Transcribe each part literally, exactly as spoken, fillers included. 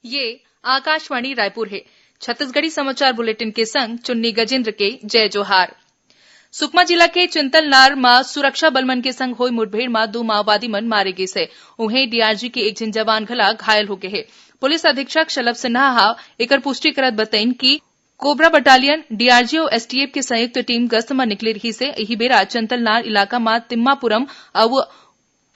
ये आकाशवाणी रायपुर हे। छत्तीसगढ़ी समाचार बुलेटिन के संग चुन्नी गजेंद्र के जय जोहार। सुकमा जिला के चिंतलनार म सुरक्षा बल मन के संग होय मुठभेड़ म दू माओवादी मन मारे गिस हे। उहें, डीआरजी के एक झिन जवान घला घायल हो गे हे। पुलिस अधीक्षक शलभ सिन्हा ह एकर पुष्टि करत बतइन कि कोबरा बटालियन, डीआरजी अउ एसटीएफ के संयुक्त टीम गश्त म निकले रिहिस हे। इही बेरा चंतलनार इलाका म तिम्मापुरम अउ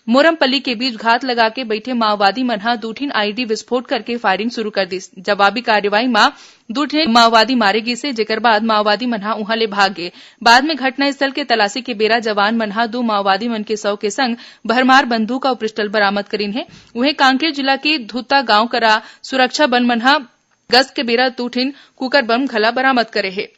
मोरमपल्ली के बीच घात लगा के बइठे माओवादी मन ह दू ठिन आईईडी विस्फोट करके फायरिंग शुरू कर दिस। जवाबी कार्रवाई म दू ठिन माओवादी मारे गिस हे, जेकर बाद माओवादी मन ह उहां ले भाग गे। बाद में घटनास्थल के तलाशी के बेरा जवान मन ह दू माओवादी मन के शव के संग भरमार बंदूक अउ पिस्टल बरामद करिन हे। उहें, कांकेर जिला के धुत्ता गांव करा सुरक्षा बल मन ह गश्त के बेरा दू ठिन कुकर बम घला बरामद करे हे।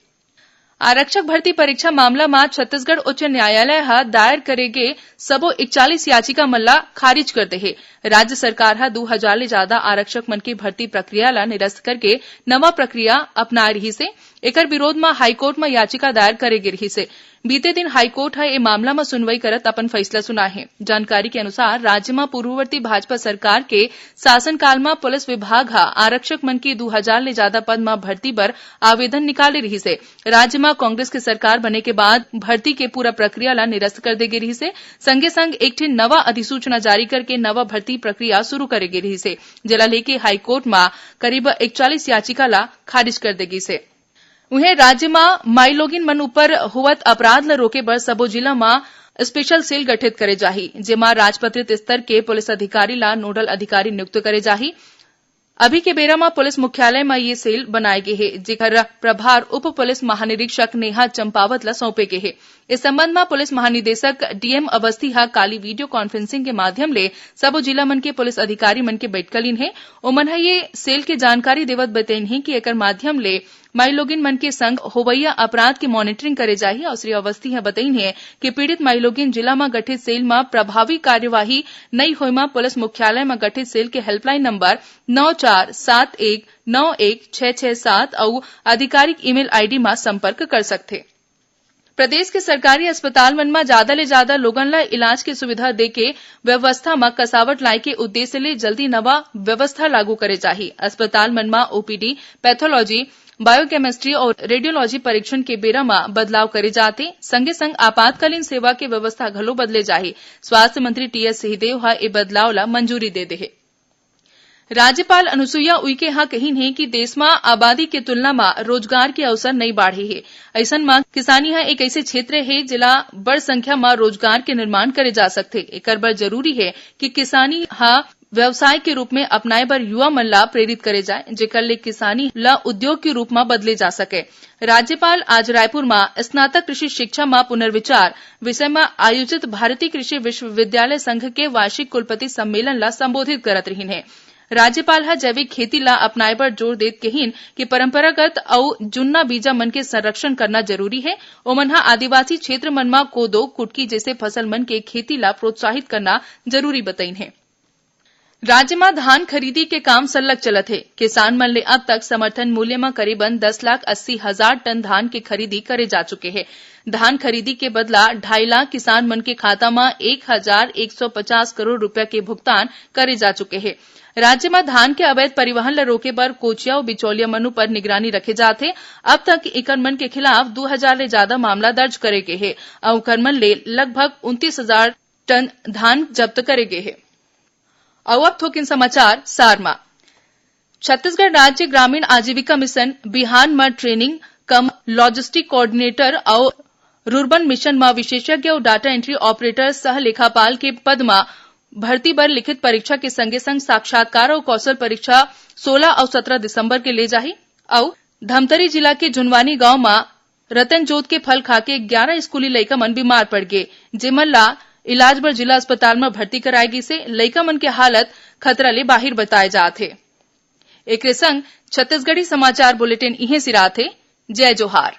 आरक्षक भर्ती परीक्षा मामला म छत्तीसगढ़ उच्च न्यायालय ह दायर करे गे सबो इकतालीस याचिका मन ला खारिज कर दे हे। राज्य सरकार ह दू हजार ले जादा आरक्षक मन के भर्ती प्रक्रिया ला निरस्त करके नवा प्रक्रिया अपनाए रिहिस हे। एकर विरोध म हाईकोर्ट म याचिका दायर करे गे रिहिस हे। बीते दिन हाईकोर्ट ह ए मामला म सुनवाई करत अपन फैसला सुनाए हे। जानकारी के अनुसार, राज्य म पूर्ववर्ती भाजपा सरकार के शासनकाल म पुलिस विभाग ह आरक्षक मन के दू हजार ले जादा पद म भर्ती बर आवेदन निकाले रिहिस हे। राज्य म कांग्रेस के सरकार बने के बाद भर्ती के पूरा प्रक्रिया ला निरस्त कर दे गे रिहिस हे। संगे संग एक ठिन नवा अधिसूचना जारी करके नवा भर्ती प्रक्रिया शुरू करे गे रिहिस हे, जेला लेके हाईकोर्ट म करीब इकतालीस याचिका ला खारिज कर दे गिस हे। उहें, राज्य म माईलोगिन मन ऊपर होवत अपराध ल रोके बर सबो जिला म स्पेशल सेल गठित करे जाही, जेमा राजपत्रित स्तर के पुलिस अधिकारी ला नोडल अधिकारी नियुक्त करे जाही। अभी के बेरा म पुलिस मुख्यालय म ये सेल बनाए गे हे, जेकर प्रभार उप पुलिस महानिरीक्षक नेहा चंपावत ल सौंपे गे हे। इस संबंध म पुलिस महानिदेशक डीएम अवस्थी ह काली वीडियो कॉन्फ्रेंसिंग के माध्यम ले सबो जिला मन के पुलिस अधिकारी मन के बैठका लीन हे। ओमन ह ये सेल के जानकारी देवत बतैन हे कि एकर माध्यम ले माईलोगिन मन के संग होवइया अपराध के मॉनिटरिंग करे जाही। अउ श्री अवस्थी ह बतैन हे कि पीड़ित माईलोगिन जिला म गठित सेल म प्रभावी कार्यवाही नइ होय म पुलिस मुख्यालय म गठित सेल के हेल्पलाइन नंबर नौ चार सात एक नौ एक छह छह सात अउ आधिकारिक ईमेल आईडी म संपर्क कर सकथे। प्रदेश के सरकारी अस्पताल मन म जादा ले जादा लोगन ल इलाज के सुविधा देके व्यवस्था म कसावट लाए के उद्देश्य ले जल्दी नवा व्यवस्था लागू करे जाही। अस्पताल मन म ओपीडी, पैथोलॉजी, बायोकेमिस्ट्री अउ रेडियोलॉजी परीक्षण के बेरा म बदलाव करे जाथे। संगे संग आपातकालीन सेवा के व्यवस्था घलो बदले जाही। स्वास्थ्य मंत्री टीएस सिंहदेव ह ए बदलाव ल मंजूरी दे दे हे। राज्यपाल अनुसुईया उइके ह कहिन हे कि देश म आबादी के तुलना म रोजगार के अवसर नइ बाढ़े हे। अइसन म किसानी ह एक अइसे क्षेत्र हे, जेला बड़ संख्या म रोजगार के निर्माण करे जा सकथे। एकर बर जरूरी हे कि किसानी ह व्यवसाय के रूप में अपनाए बर युवा मन ला प्रेरित करे जाए, जेकर ले किसानी ला उद्योग के रूप म बदले जा सके। राज्यपाल आज रायपुर म स्नातक कृषि शिक्षा म पुनर्विचार विषय म आयोजित भारतीय कृषि विश्वविद्यालय संघ के वार्षिक कुलपति सम्मेलन ला संबोधित करत रहिन हे। राज्यपाल ह जैविक खेती ला अपनाए बर जोर देत कहिन कि परंपरागत अउ जुन्ना बीजा मन के संरक्षण करना जरूरी हे। ओमन ह आदिवासी क्षेत्र मन म कोदो, कुटकी जैसे फसल मन के खेती ला प्रोत्साहित करना जरूरी बतइन हे। राज्य म धान खरीदी के काम सरलग चलत हे। किसान मन ले अब तक समर्थन मूल्य म करीबन दस लाख अस्सी हजार टन धान के खरीदी करे जा चुके हे। धान खरीदी के बदला ढाई लाख किसान मन के खाता म एक हजार एक सौ पचास करोड़ रुपया के भुगतान करे जा चुके हे। राज्य म धान के अवैध परिवहन ल रोके बर कोचिया अउ बिचौलिया मन उपर निगरानी रखे जात हे। अब तक इकर मन के खिलाफ दू हजार ले जादा मामला दर्ज करे गे हे अउ उकर मन ले लगभग उनतीस हजार टन धान जब्त करे गे हे। अउ अब थोकिन समाचार सार म। छत्तीसगढ़ राज्य ग्रामीण आजीविका मिशन बिहान म ट्रेनिंग कम लॉजिस्टिक कोऑर्डिनेटर अउ रूर्बन मिशन म विशेषज्ञ अउ डाटा एंट्री ऑपरेटर सह लेखापाल के पद म भर्ती बर लिखित परीक्षा के संगे संग साक्षात्कार अउ कौशल परीक्षा सोलह अउ सत्रह दिसंबर के ले जाही। अउ धमतरी जिला के जुनवानी गांव म रतन जोत के फल खाके ग्यारह स्कूली लइका मन बीमार पड़ गे, जेमन ला इलाज बर जिला अस्पताल म भर्ती कराए गिसे। लइका मन के हालत खतरा ले बाहिर बताए जात हे। एकरे संग छत्तीसगढ़ी समाचार बुलेटिन इहें सिरात हे। जय जोहार।